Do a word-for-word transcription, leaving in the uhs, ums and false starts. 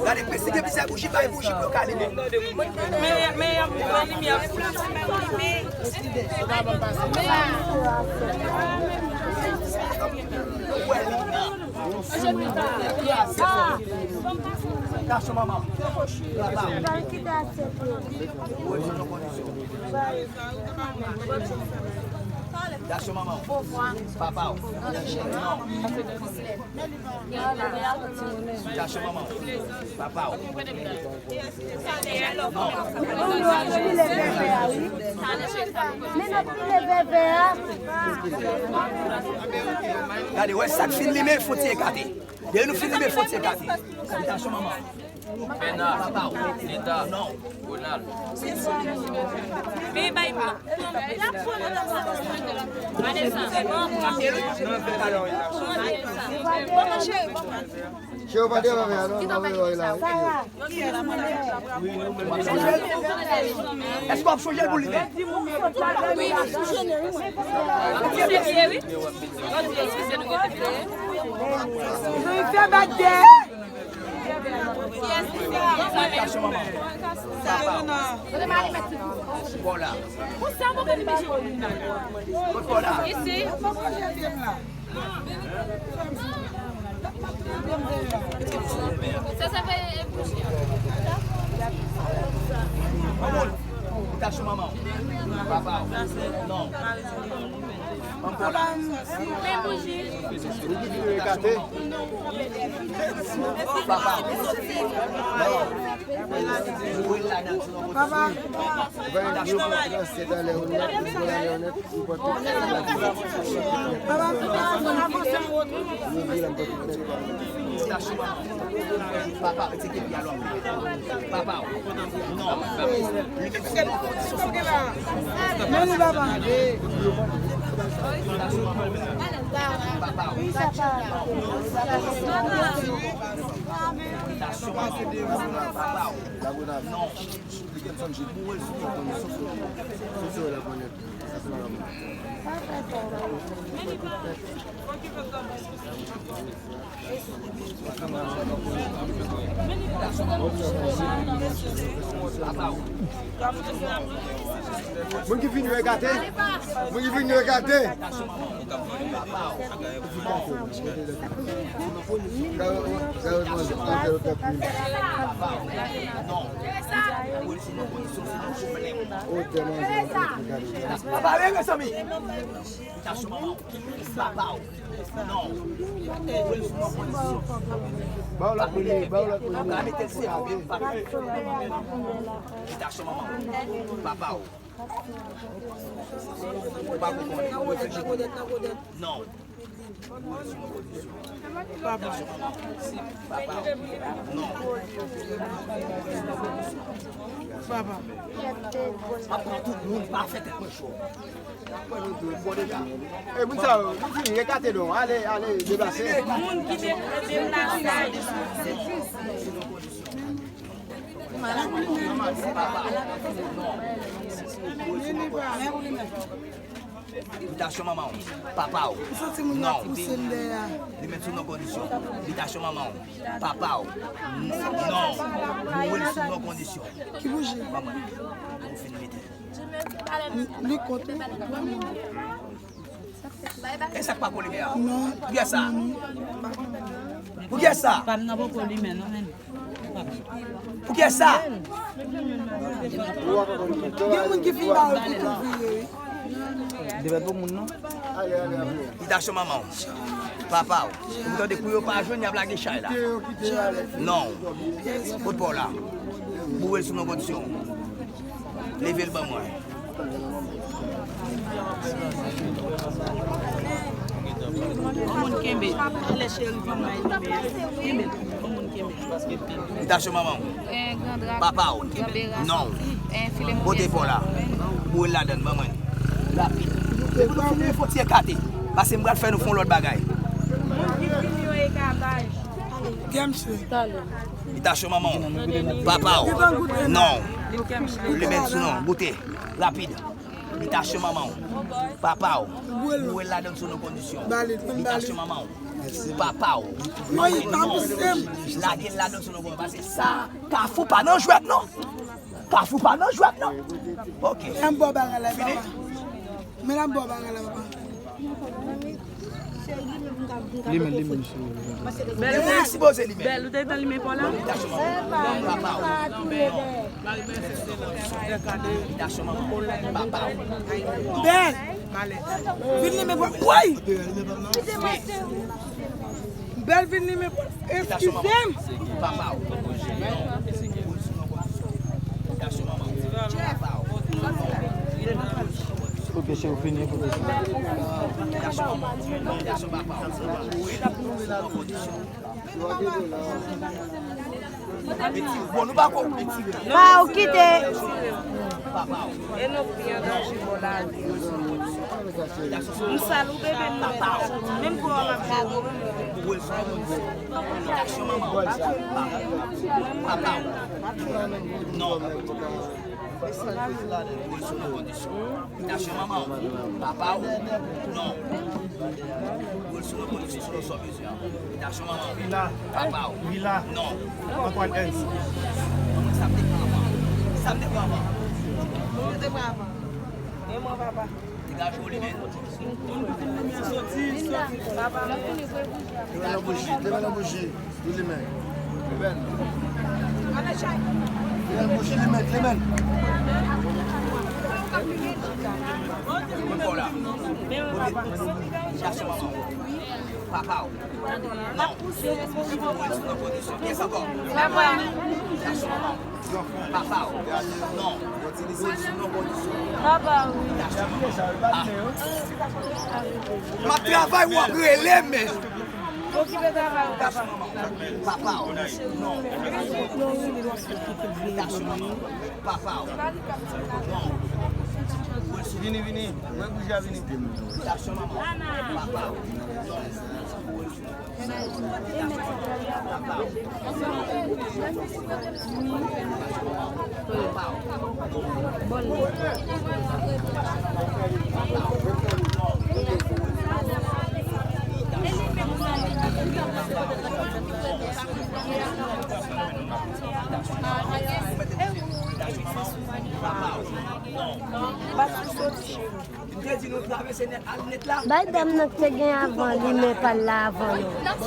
Gade, presi gen plizyè bouji, bay bouji pou yo ka limen. Men, men, men limyè. Wè, li kraze. Gason manman. Papa. Gason manman. Papa. Gason manman. Papa. Gade, wè sa k fin limen, fon ti ekate. Depi nou fin limen, fon ti ekate. Salitasion, manman. Papa. Leta. Non. Ronald. Men bay. Vanessa. Bon, cheri, bon. Cheri, ou pa devan mè a non, m ap voye w la. Èske w ap chonje l pou li menm? Wi, wi. Fè bak dèyè. Bon la. Bon la. Isi. Sa, sa fè bouji an. Maman, ou ta sou manman w. Papa w. Non. Manman w la. Men bouji. Papa w. Non. Ou ladan, ti manman. Papa. Papa, papa, papa, avanse. Papa, papa. Non. Meni, papa. Papa. Papa. Non. Moun ki vin yo e gate. Moun ki vin yo e gate. Papa, rele mezanmi. Papa w. Non. Ba w lòt moun, ba w lòt moun. Papa, mete l sou. Papa w. Papa w. Ou pa konprann. Non. Papa. Papa. Non. Papa. M ap pran tout moun, pa fè tèt mwen cho. E moun sa yo, nou fini, ekate non. Ale, ale, deplase. Moun ki de-, deplase. Invitasyon manman w. Papa w. Non. Li met sou non kondisyon. Invitasyon manman w. Papa w. Non. Boure l sou non kondisyon. Ki bouji? Manman. Ou fin mete. Li kont. E sa k pa kole men an? Non. Poukisa? Poukisa? Pa m nan poko li men non, men. Poukisa? Gen moun ki fin ba yo kouto vire, wi. Devèt pou moun non. Invitasyon manman w. Papa w. Ou tande kou yo pa jwenn, y ap lage chay la. Non. Kot pa w la. Boure l sou non kondisyon. Leve l ban mwen. Yon moun kenbe. Lè cheri fanm la, kenbe. Yon moun kenbe. Invitasyon manman w. Papa w. Non. Pote pa w la. Boure l ladan l ban mwen. Rapid. Depi nou fini, fon ti ekate. Paske m pral fè nou fè yon lòt bagay. Invitasyon manman w. Papa w. Non. Li met sou non. Goute. Rapid. Imitasyon manman w, papa w, boure l ladan sou non kondisyon. Imitasyon manman w, papa w, non, lage l ladan sou non kondisyon. Paske sa, Kafou pa nan jwèt non. Kafou pa nan jwèt non. Ok. Fini? Men la m ba w bagay la, papa. Limen, limen, mesye. Bèl, ou te, bèl, ou te gentan limen pa w la? Bèl! Vin limen pa w. Woy! Bèl, vin limen pa w. Eskize m! Ok, cheri, ou fini, fòk ou fini. Pa ou kite. E nou pi an danje bò lavi. M sal ou bebe m menm. Menm pou w ap gade. Papa w. Non. Boule sou non kondisyon. Imitasyon manman w. Papa w. Non. Boule sou non kondisyon, sou non sòl bezwen an. Imitasyon manman w. Papa w. Non. Antoine Ernst. Sa m te pran avan. Sa m te pran avan. Sa m te pran avan. E mwen, papa. Degaje w, limen. Limen nan bouji, limen nan bouji. Li limen. Limen. Limen bouji, limen, limen. Mwen pa w la. Kote? Chache manman w. Papa w. Non. Kiyès ankò? Chache manman w. Papa w. Non. Papa w. Ah. M ap travay, w ap rele, men. Okipe travay ou, papa. Papa w. Non. Papa w. Non. Vini, vini. Mwen bouji a vini. Papa w. Bay dam nan k te gen avan li men pa l la avan nou.